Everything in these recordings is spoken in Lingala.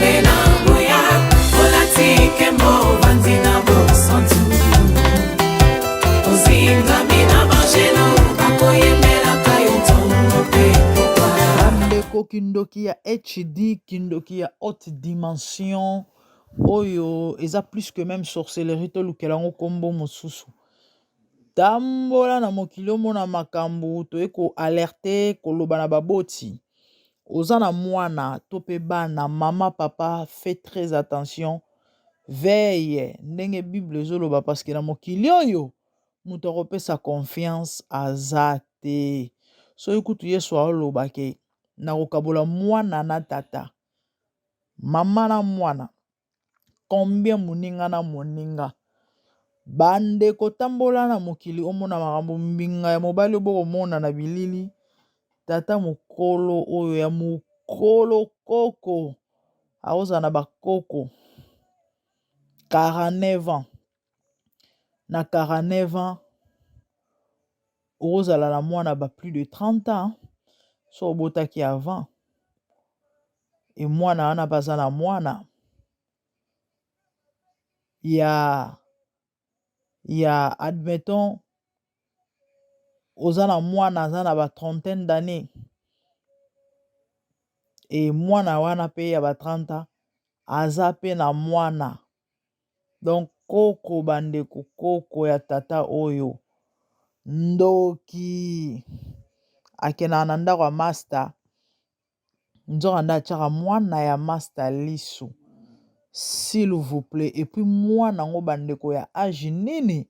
Nzambe na nguya, olati nkembo, ovandi na bosantu, ozingami na banjelu, bakoyembelaka yo ntongo mpe pokwa. Bandeko, kindoki ya HD, kindoki ya haute dimension oyo eza plus que même sorcellerie, tolukela yango nkombo mosusu. Tambola na mokili, omona makambo. Toye koalerter, koloba na baboti. Oza na mwana to mpe bana, mama, papa, fais très attention, veille ndenge Bible ezoloba, parce que na mokili oyo moto akopesa confiance aza te. Soki kutu Yesu aoloba ke na kokabola mwana na tata, mama na mwana, combien moninga na moninga? Bandeko, tambola na mokili, omona makambo. Mbinga ya mobali oyo bokomona na bilili, tata mokolo oyo ya mokolo, koko akozala na bakoko 49 ans. Na 49 ans okozala na mwana ba plus de 30 ans so obotaki avant. E mwana wana mpe aza na mwana ya, admettons oza na mwana aza na ba trentaine d'année, e mwana wana mpe ya ba 30 ans aza mpe na mwana. Donc koko, bandeko, koko ya tata oyo ndoki akendaka na ndako ya master, nzoka nde atiaka mwana ya master liso, s'il vous plaît. Et puis mwana yango, bandeko, ya age nini?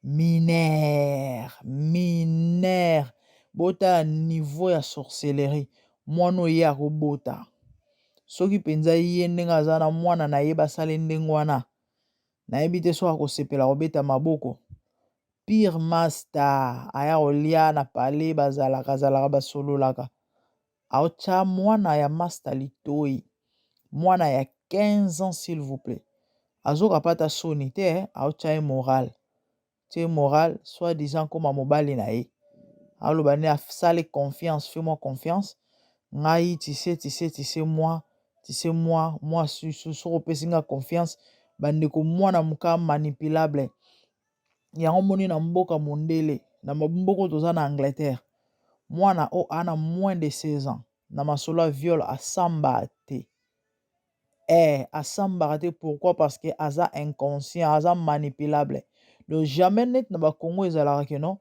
Mineur, mineur. Botala niveau ya sorcellerie. Mwana oyo ye akobota, soki mpenza ye ndenge aza na mwana na ye, basali ndenge wana, nayebi te soki akosepela kobeta maboko. Pire, master aya kolia na pale, bazalaka azalaka, basololaka, aotya mwana ya master litoi, mwana ya 15 ans, s'il vous plaît. Azoka pata soni te, aotya ye moral, tie moral, soit disant koma mobali na ye. Aloba nde asali confiance: "Fais moi confiance, ngai, tu sais, tu sais, tu sais, moi, tu sais, moi, moi, soki opesi nga confiance." Bandeko, mwana moka manipulable. Yango moni na mboka mondele, na mboka toza na Angleterre, mwana oyo ana moins de 16 ans, na masolo ya viol asamba te. Asambaka te. Pourquoi? Parce que aza inconscient, aza manipulable. Donc jamais neti na Bakongo ezalaka ke non,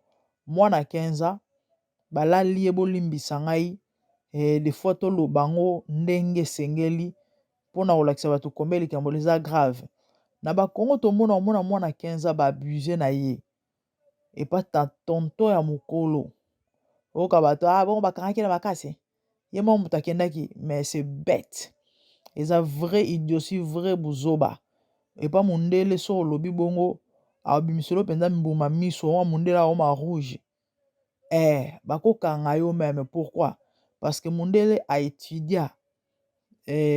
mwana 15 ans balali ye. Bolimbisa ngai, des fois toloba yango ndenge esengeli mpona kolakisa bato kombe likambo eza grave. Na Bakongo tomona, omona mwana 15 ans baabuse na ye epa tonton ya mokolo. Oyoka bato: "Ah bongo, bakangaki na makasi, ye moko moto akendaki." Mais c'est bête, eza vrai idiotie, vrai buzoba. Epa mondele, so olobi bongo, abimiselo mpenza mbuma miso wa mondele, aoma rouge, bakokanga yo même. Pourquoi? Parce que mondele aétudia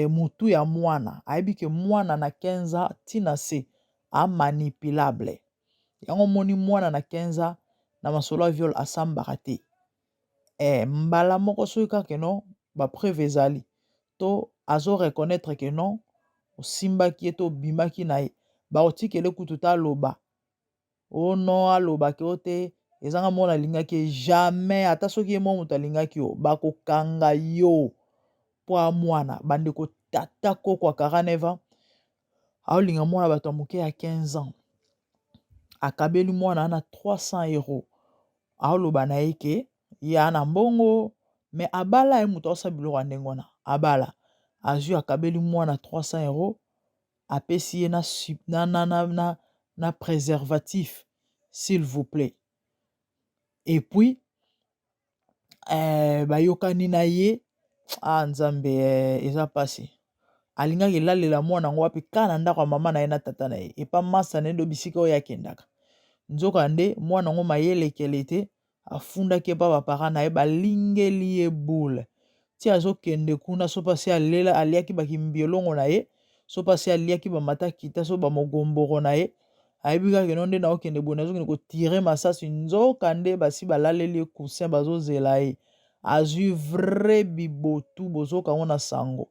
mutu ya mwana, ayebi ke mwana na 15 ans ntina se amanipulable. Yango omoni mwana na 15 ans, na masolo ya viol asambaka te. Mbala moko soki kaka non, bapreuve ezali to azo reconnaître ke non, osimbaki ye to obimaki na ye, bakotikele kutu te aloba o non, alobaki o te, ezanga mwana alingaki. Jamais, ata soki ye moko moto alingaki yo, bakokanga yo mpo a mwana. Bandeko, tata koko ya 49 ans aolinga mwana bato ya moke ya 15 ans, akabeli mwana wana 300 euro. Aoloba na ye ke ye na mbongo, mais abala ye moto aosala biloko ya ndenge wana. Abala, azwi, akabeli mwana 300 euro, apesi ye na préservatif, s'il vous plaît. Et puis bayokani na ye. Ah Nzambe, eza mpasi. Alingaki elalela mwana yango wapi? Kaka na ndako ya mama na ye na tata na ye, epa masa na ye ndo bisika oyo akendaka. Nzoka nde mwana yango mayelekele te, afundaki epa baparents na ye, balingeli ye boule ti azokende kuna. So mpasi alela, aliaki bakimbiolongo na ye, so mpasi aliaki bamatakita, so bamogomboro na ye, ayebi kaka no nde naokende boye, nazokende kotirer masasi. Nzoka nde basi balaleli ye coussin, bazozela ye. Azwi vrai bibotu, bozoka yango na sango.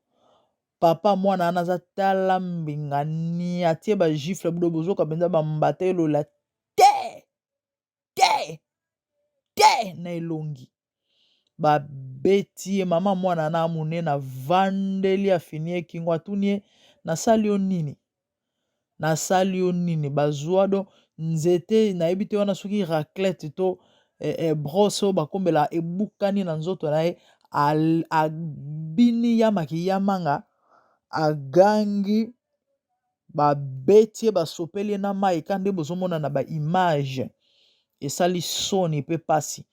Papa mwana wana aza tala mbinga ni atie ba gifle budo bozoka mpenza bambata elola te te te na elongi babeti ye. Mama mwana wana monene avandeli afini ye kingo, atuni ye nasali yo nini, nasali yo nini? Bazwa do nzete nayebi te wana soki raclette to brosse oyo bakombela ebukani na nzoto na ye, abini yamaki yamanga, agangi, babeti ye, basopeli ye na mai ka nde bozomona na ba image. Esali soni pe pasi.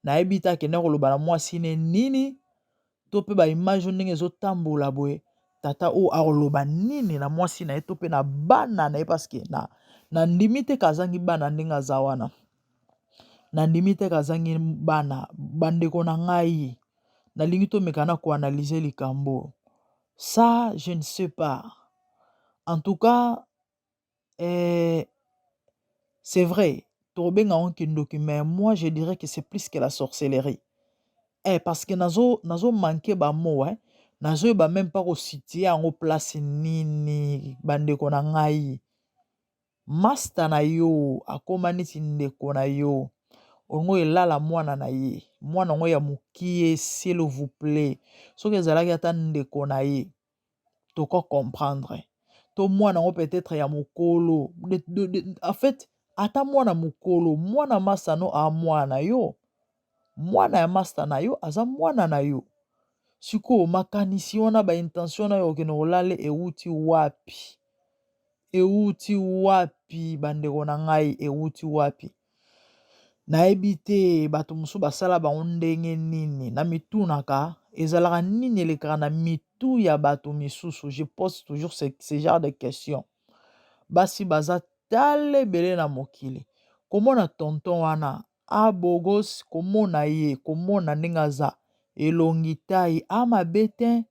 Nayebi te akende koloba na mwasi ne nini to pe ba image oyo ndenge ezotambola boye, tata oyo akoloba nini na mwasi na ye to pe na bana na ye, parce que na nandimi te kazangi bana ndenge aza wana, nandimi te kazangi bana. Bandeko na ngai, nalingi tomeka na koanalyse likambo ça, je ne sais pas. En tout cas, c'est vrai, tokobenga yango kindoki, mais moi je dirais que c'est plus que la sorcellerie. Parce que nazo manquer ba mots, eh. Nazoyeba même pas kosituer yango place nini. Bandeko na ngai, master na yo akóma neti ndeko na yo, ongo elala mwana na ye, mwana yango ya mokie. S'il vous plaît, soki ezalaki ata ndeko na ye, toko comprendre, to mwana yango peut-être ya mokolo. En fait, ata mwana mokolo, mwana masta no a mwana na yo, mwana ya master na yo aza mwana na yo. Sikoyo makanisi wana, baintention na yo okende kolala, ewuti wapi? Ewuti wapi, bandeko na ngai? Ewuti wapi? Nayebi te bato mosusu basala bango ndenge nini. Na mitunaka ezalaka nini elekaka na mitu ya bato misusu. Je pose toujours ce genre de question. Basi baza tala ebele na mokili. Komona tonton wana abogos, komona ye, komona ndenge aza elongi tai a mabe te,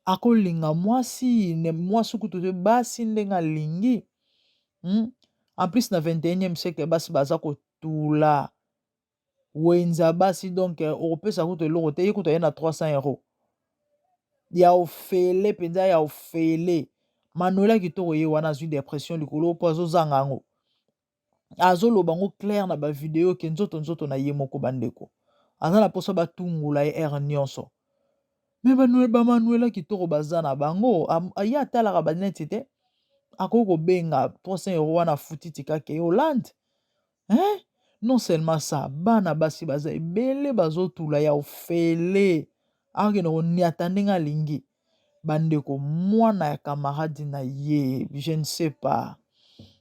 akolinga mwasi mwasi kutu te, basi ndenge alingi, En plus, na 21e siècle, basi baza kotula wenza basi, donc okopesa kutu eloko te. Ye kutu aye na 300 € ya ofele mpenza, ya ofele. Manuela kitoko ye wana azwi dépression likolo mpo azozanga yango. Azoloba yango clair na bavideo ke nzoto nzoto na ye moko. Bandeko, aza na mposa batungula ye heure nyonso. Me bamanuela kitoko baza na bango, ye atalaka baneti te, akoki kobenga 300 € wana, afuti tikake Hollande, hein? Non seulement ça, bana basi baza ebele bazotula ya ofele, akokende koniata ndenge alingi. Bandeko, mwana ya camarade na ye, je ne sais pas.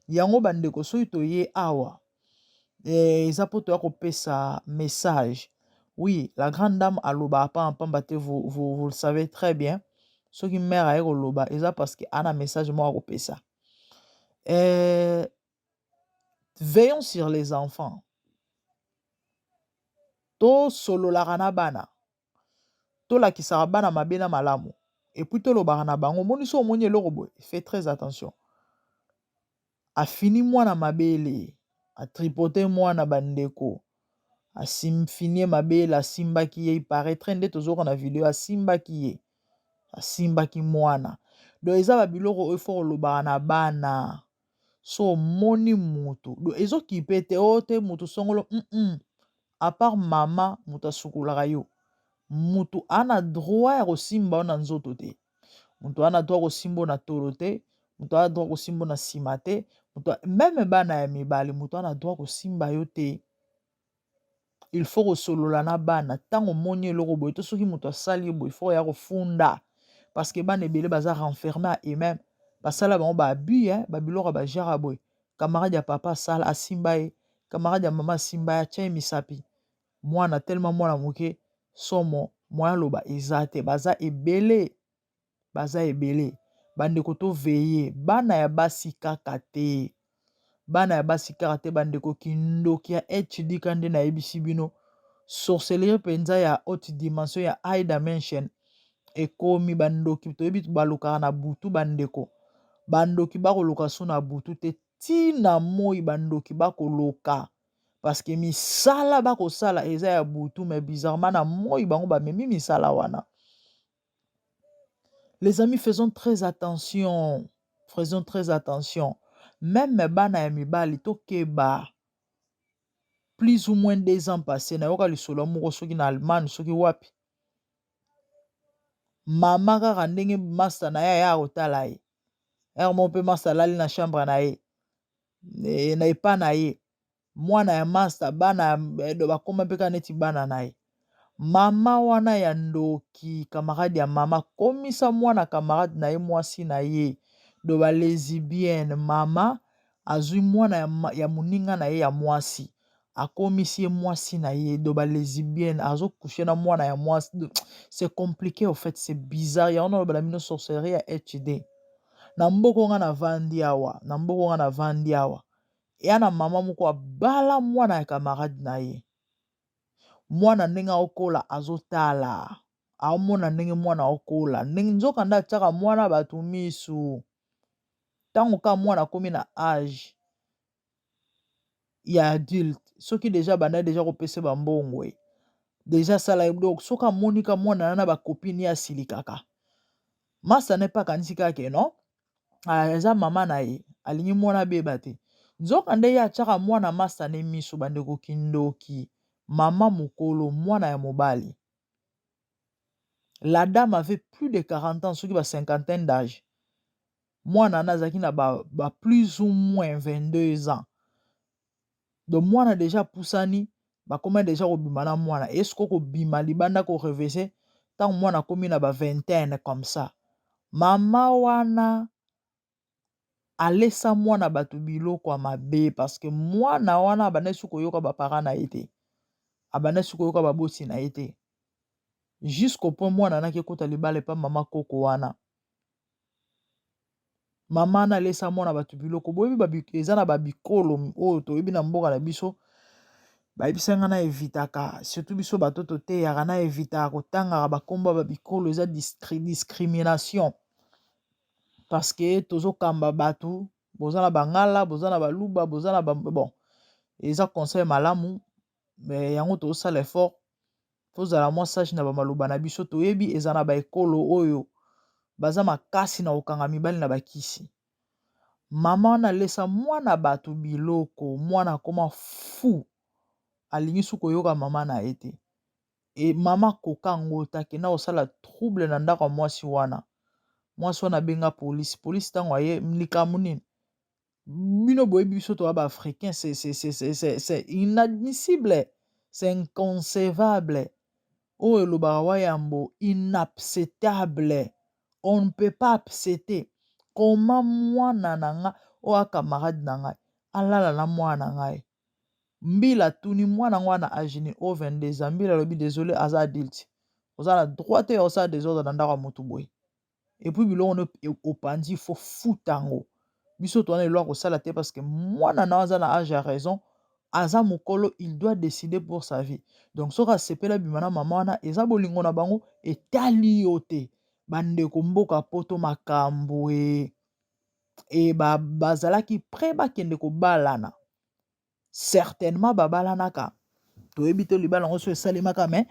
Yango bandeko, soki toye awa, eza mpo toya kopesa message. Oui, la grande dame alobaka pamba pamba te, vous le savez très bien. Soki mare aye koloba, eza parce que ana message moko akopesa. Veillons sur les enfants. Tosololaka na bana, tolakisaka bana mabe na malamu, et puis tolobaka na bango: omoni, so omoni eloko boye, fais très attention. Afini mwana mabele, atripote mwana. Bandeko, asimfini ye mabele, asimbaki ye. Il paraîtrait, nde tozoka na video, asimbaki ye, asimbaki mwana. Donc eza babiloko oyo fo kolobaka na bana. So omoni mutu, ezokipe te oyo te, mutu songolo, À part mama moto asukolaka yo, mutu ana droit ya kosimba yo na nzoto te, moto ana droit kosimba yo na tolo te, moto ana droit kosimba yo na nsima te, moto même bana ya mibali, moto ana droit kosimba yo te. Il faut kosolola na bana. Ntango omoni eloko boye to soki moto asali yo boye, il faut oya kofunda, parce que bana ebele baza renfermé à eux-mêmes, basala bango baabus, babiloko ya bagenre ya boye. Camarade ya papa asala, asimba ye, camarade ya mama asimba ye, atya ye misapi. Mwana tellement mwana moke, somo, moya aloba eza te. Baza ebele, baza ebele. Bandeko, toveiller bana ya basi kaka te, bana ya basi kaka te. Bandeko, kindoki ya HD ka nde nayebisi bino, sorcellerie mpenza ya haute dimension, ya high dimension ekomi. Bandoki toyebi balukaka na butu. Bandeko, bandoki bakoluka so na butu te, ntina moi bandoki bakoloka, parce que misala bakosala eza ya butu, mais bizarrement na moi bango bamemi misala wana. Les amis, faisons très attention, faisons très attention. Même bana ya mibali, tokeba. Plus ou moins 2 ans passé, nayoka lisolo moko soki na Allemagne, soki wapi, mama kaka ndenge master na ye aya kotala ye ere moko mpe master alali na chambre na ye na epa na ye. Mwana ya master, bana bakóma mpe kaka neti bana na ye. Mama wana ya ndoki, camarade ya mama, komisa mwana camarade na ye, mwasi na ye do balesbienne. Mama azwi mwana ya moninga na ye ya mwasi, akomisi ye mwasi na ye do balesbienne, azocoucher na mwana ya mwasi. C'est compliqué au fait, c'est bizarre. Yango nalobela bino sorcellerie ya HD. Na mboka nga navandi awa, na mboka nga navandi awa, eya na mama moko abala mwana ya camarade na ye. Mwana ndenge aokola, azotala, aomona ndenge mwana aokola, ndenge nzoka nde atiaka mwana bato misu. Ntango ka mwana akomi na age ya adulte, soki déjà banda déjà kopesa bambongo ye, déjà asala. Donc soki amoni ka mwana na bacopines ye, asilikaka. Masa ne mpe akanisi kaka ke non, eza mama na ye, alingi mwana abeba te. Nzoka nde ye atiaka mwana masa ne miso. Bandeko, kindoki. Mama mokolo, mwana ya mobali. La dame avait plus de 40 ans, soki ba cinquantaine d'âge. Mwana wana azalaki na ba plus ou moins 22 ans. Donc mwana déjà apusani, bakóma déjà kobima na mwana. Esiko kobima libanda, korêver. Ntango mwana akómi na ba vingtaine comme ça, mama wana alesa mwana bato biloko ya mabe, parce que mwana wana abandaki soki koyoka baparents na ye te, abandaki soki koyoka baboti na ye te, jusqu'au point mwana anaki ekota libala epa mama koko wana. Mama wana alesa mwana bato biloko. Boyebi, eza na babikolo oyo toyebi na mboka na biso. Bayebisa nga na evitaka, surtout biso bato toteyaka, na evitaka kotangaka bakombo ya babikolo. Eza discrimination, parce que tozokamba bato. Boza na bangala, boza na baluba, boza na ba... Bon, eza conseil malamu, mais yango tozosala effort tozala mwa sage na bamaloba na biso. Toyebi eza na baekolo oyo baza makasi na kokanga mibali na bakisi. Mama wana alesa mwana bato biloko, mwana akoma fou, alingi su koyoka mama na ye te. E mama koka yango te, akenda kosala trouble na ndako ya mwasi wana. Mwasi wana abenga polisi. Polisi ntango aye, likambo nini? Bino boyebi, biso toya baafricain, c'est inadmissible, c'est inconcevable. Oyo elobaka wa yambo, inacceptable, on ne peut pas accepter. Koma mwana na nga oyo acamarade na ngai alala na mwana na ngai? Mbila atuni mwana ngo wana age nini? O 22 ans. Mbila alobi: "Désolé, aza adulte, oza na droit te ya kosala désordre na ndako ya motu boye. Et puis biloko no opandi, faut futa yango. Biso towana eloko kosala te, parce que mwana na aza na age ya raison, aza mokolo, il doit décider pour sa vie. Donc soki asepeli abima na mama wana, eza bolingo na bango, etali yo te." Bandeko, mboka poto makambo e bazalaki prêt bakende kobalana. Certainement babalanaka, toyebi te libala yango so esalemaka, mais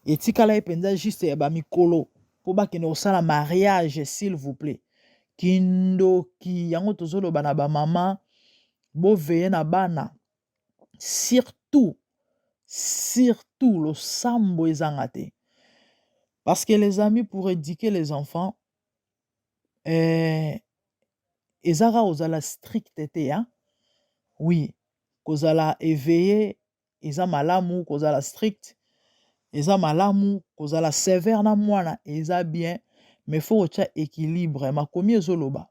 etikala ye mpenza juste ya bamikolo mpo bakende kosala mariage. S'il vous plaît, kindoki yango tozoloba na bamama, boveiller na bana, surtout, surtout losambo ezanga te. Parce que les amis, pour éduquer les enfants, eza kaka kozala strict te, hein? Oui, kozala éveillé eza malamu, kozala strict eza malamu, kozala sévère na mwana eza bien, mais faut kotia équilibre. Makomi ezoloba: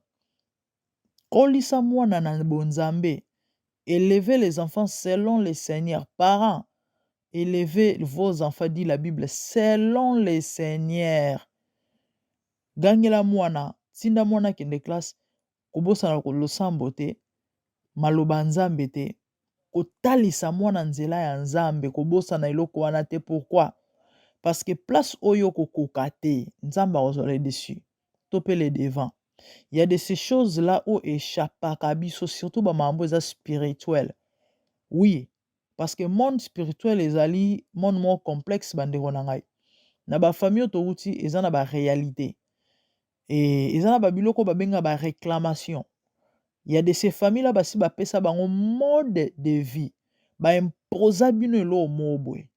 kolisa mwana na bonzambe, élevez les enfants selon le Seigneur. Parents, élevez vos enfants, dit la Bible, selon le Seigneur. Gangela mwana, tinda mwana akende classe, kobosana losambo te, maloba Nzambe te, kotalisa mwana nzela ya Nzambe, kobosana eloko wana te. Pourquoi? Parce que place oyo kokoka te, Nzambe akozwa le dessus to mpe le devant. Il y a de ces choses là oyo échappaka biso, surtout bamakambo eza spirituel. Oui, parce que monde spirituel ezali monde moko complexe. Bandeko na ngai, na bafamille oyo towuti, eza na baréalité. E, eza na babiloko babenga ba réclamation ya de ces familles là, basi bapesa bango mode de vie, baimposa bino eloko moko boye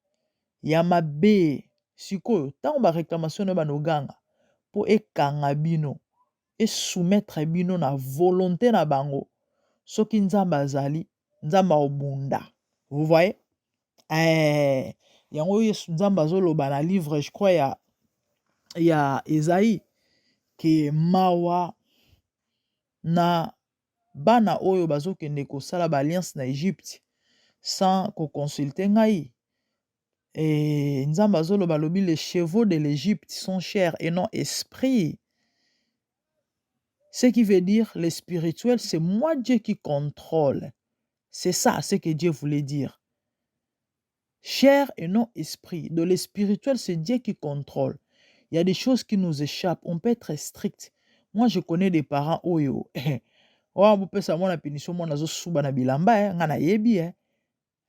ya mabe. Sikoyo ntango baréclamation na yo banoganga mpo ekanga bino, esoumettre bino na volonté na bango, soki Nzambe azali, Nzambe akobunda. Vous voyez, yango Yesu, Nzambe azoloba na livre, je crois, ya Esaïe ke mawa na bana oyo bazokende kosala baalliance na Egypte sans koconsulte ngai. E Nzambe azoloba, alobi: "Les chevaux de l'Égypte sont chers et non esprit." Ce qui veut dire, le spirituel, c'est moi Dieu qui contrôle. C'est ça ce que Dieu voulait dire, chair et non esprit. Donc le spirituel, c'est Dieu qui contrôle. Il y a des choses qui nous échappent. On peut être strict. Moi, je connais des parents oyo oyo bopesa mwana punition, mwana azosuba na bilamba. Nga nayebi,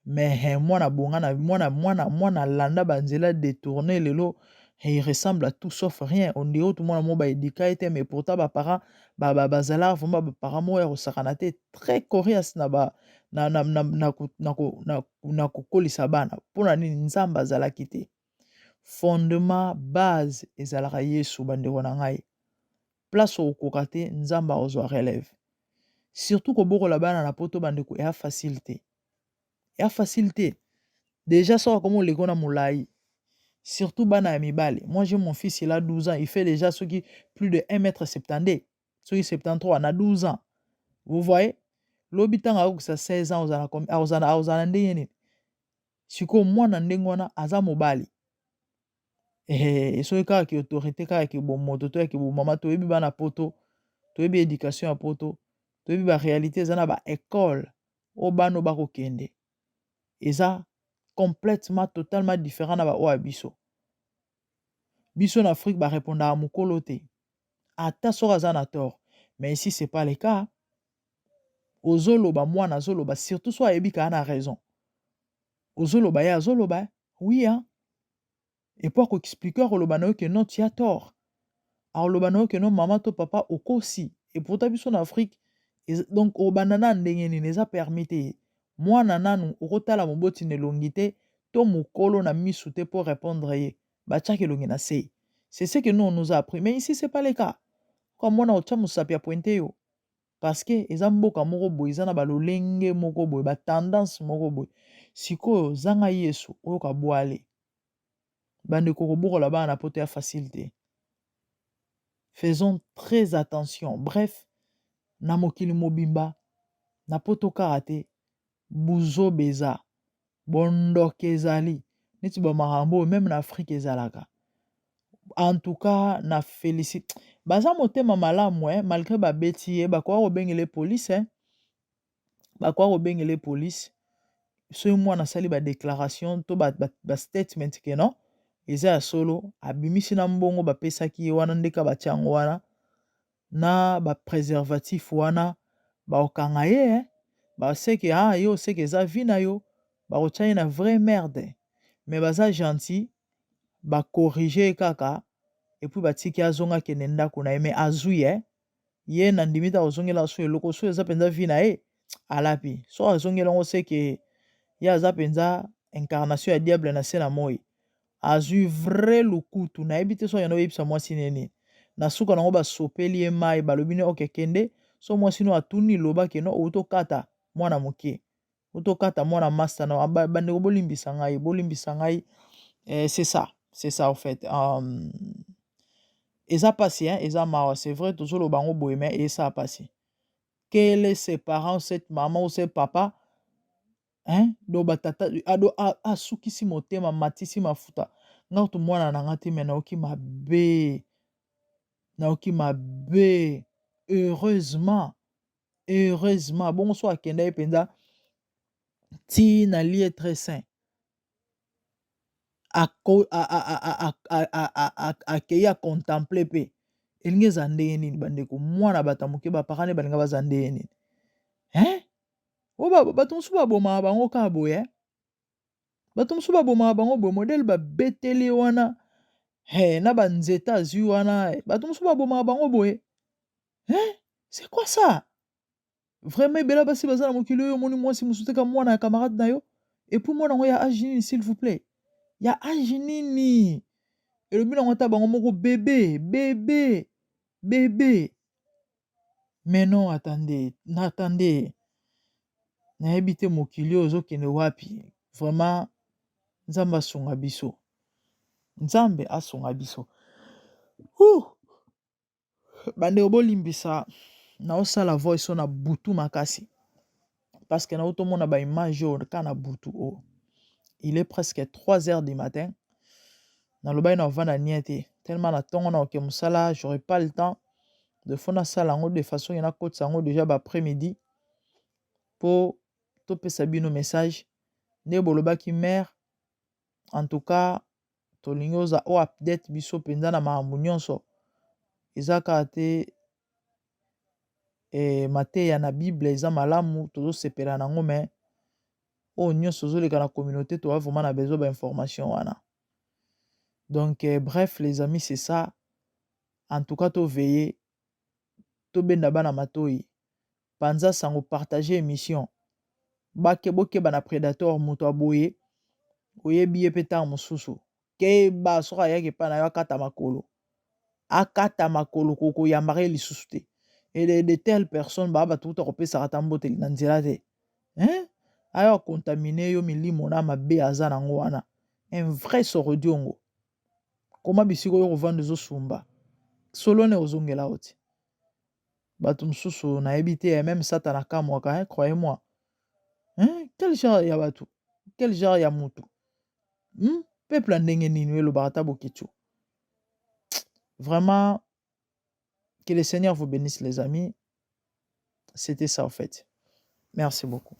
mais mwana bonga na mwana, mwana, mwana alanda banzela détourné. Lelo il ressemble à tout sauf rien. On dirait tout mwana mo baéduquer ye te, mais pourtant baparent bazalaka vraiment baparent moko ya kosakana te, très coriace na, ba, na, na, na, na, na, na, na kokolisa bana. Mpona nini? Nzambe azalaki te. Fondement, base ezalaka Yesu. Bandeko na ngai, place okokoka te, Nzambe akozwa relève. Surtout kobokola bana na Poto, bandeko, eya facile te, eya facile te. Déjà soki akoma oleko na molai, surtout bana ya mibale. Moi, j'ai mon fils, il a 12 ans, il fait déjà soki plus de 1m72, soki 73 na 12 ans. Vous voyez, lobi ntango akokisa 16 ans, akozala ndenge nini? Sikoyo mwana ndenge wana aza mobali, soki kaka ki autorité, kaka ki bomoto to ya ki bomama. Toyebi bana Poto, toyebi éducation ya Poto, toyebi baréalité eza na baekole oyo bana oyo bakokende, eza complètement, totalement différent na baoyo ya biso. Biso na Afrique, barépondaka mokolo te, ata soki aza na tort. Mais ici, c'est pas le cas. Ozoloba, mwana azoloba, surtout so ayebi kaka na raison, ozoloba, ye azoloba oui, hein? Et po akoexpliquer, akoloba na yo ke non, tu as tort. Akoloba na yo ke non, mama to papa, okosi. Et pourtant biso na Afrique, donc obanda na ndenge nini? Eza permis te. Mwana nanu okotala moboti na elongi te to mokolo na misu te mpo répondre ye, batiaka elongi na se. C'est ce que nous, on nous a appris, mais ici, c'est pas le cas. Kwa mwana otya mosapi, apointe yo, parce que eza mboka moko boye, eza na balolenge moko boye, batendance moko boye. Sikoyo zanga Yesu, oyoka bwale. Bandeko, kobokola bana na Poto ya facile te. Faisons très attention. Bref, na mokili mobimba, na Poto kaka te, buzoba eza, bondoki ezali neti bamakambo oyo même na Afrique ezalaka. En tout cas, na félicite, baza motema malamu, malgré babeti ye, bakoka kobengela police, bakoka kobengela police soki mwana asali badéclaration to bastatement ke non, eza ya solo. Abimisi na mbongo bapesaki ye wana, ndeka batia yango wana na bapréservatif wana, bakokanga ye, baseke ah, yo oseke eza vie na yo, bakotia ye na vraie merde. Mais baza gentil, bacorriger ye kaka et puis batiki, azonga, akende ndako na ye. Mais azwi ye na ndimi te akozongela so eloko so eza mpenza vie na ye. Alapi so azongeli yango, seke ye aza mpenza incarnation ya diable na se na moi. Azwi vrai lukutu. Nayebi te so akende oyebisa mwasi nini. Na suka nango, basopeli ye mai, balobi ne oke, kende. So mwasi no atuni, loba ke no, outi okata mwana moke, outi okata mwana masta na. Bandeko, bolimbisa ngai, bolimbisa ngai. C'est ça, c'est ça en fait. Eza pasi, hein? Eza mawa, c'est vrai. Tozoloba yango boye, mais esala pasi. Quel est ses parents, cette maman ou ce papa, hein? Do batata ado asukisi motema, matisi mafuta. Nga kutu mwana na nga te, me nayoki mabe, nayoki mabe. Heureusement, heureusement bongo so akenda ye mpenza ti na lieu très saint, akei acontempler mpe elingi eza ndenge nini? Bandeko, mwana bato ya moke, baparent nde balinga baza ndenge nini, hein? Oyo bato mosusu babomaka bango kaka boye, bato mosusu babomaka bango boye, modele babeteli wana. Hey, na banzete azwi wana, bato mosusu babomaka bango boye. Hein? C'est quoi ça? Vraiment, ebele basi baza na mokili oyo. Omoni mwasi mosusu teka mwana ya camarade na yo, et puis mwana yango ya age nini, s'il vous plaît? Ya age nini? Elobi nango ata bango moko bébé, bébé, bébé. Mais non, attendez, attendez, nayebi te mokili oyo ozokende wapi. Vraiment, Nzambe asunga biso, Nzambe asunga biso. Bandeko, bolimbisa, naosala voice oyo na butu makasi parce que nautomona baimage oyo kaka na butu oyo. Il est presque 3 heures du matin. Nalobaki na ovanda nie te, tellement na ntongo na oke mosala, j'aurais pas le temps de fo nasala yango de façon ke nakotisa yango déjà baaprès midi mpo topesa bino message nde bolobaki. Mare, en tout cas tolingi oza o update biso mpenza na makambo nyonso. Eza kaka te mateya na Bible eza malamu, tozosepela nango, mais oyo nyonso ozoleka na communauté, toza vraiment na besoin bainformation wana. Donc bref, les amis, c'est ça. En tout cas, toveille, tobenda bana matoi, panza sango, partage émission. Bake bokeba na prédateur. Moto aboye, oyebi ye mpe ntango mosusu, keba. Soki ayaki epai na yo, akata makolo, akata makolo, koyambaka ye lisusu te. Et de telle personne baa bato kuta kopesaka ata mboteli na nzela te, hein? Aya akontamine yo milimo na mabe aza nango wana. Un vrai sorodiongo. Koma bisika oyo kovanda, ezosumba solo ne ozongela yo te. Bato mosusu nayebi te, même Satana akamwaka, hein? Croyez-moi, hein? Quel genre ya bato, quel genre ya mutu, Peuple ya ndenge nini elobaka ata Boketshu? Vraiment, que le Seigneur vous bénisse, les amis. C'était ça en fait. Merci beaucoup.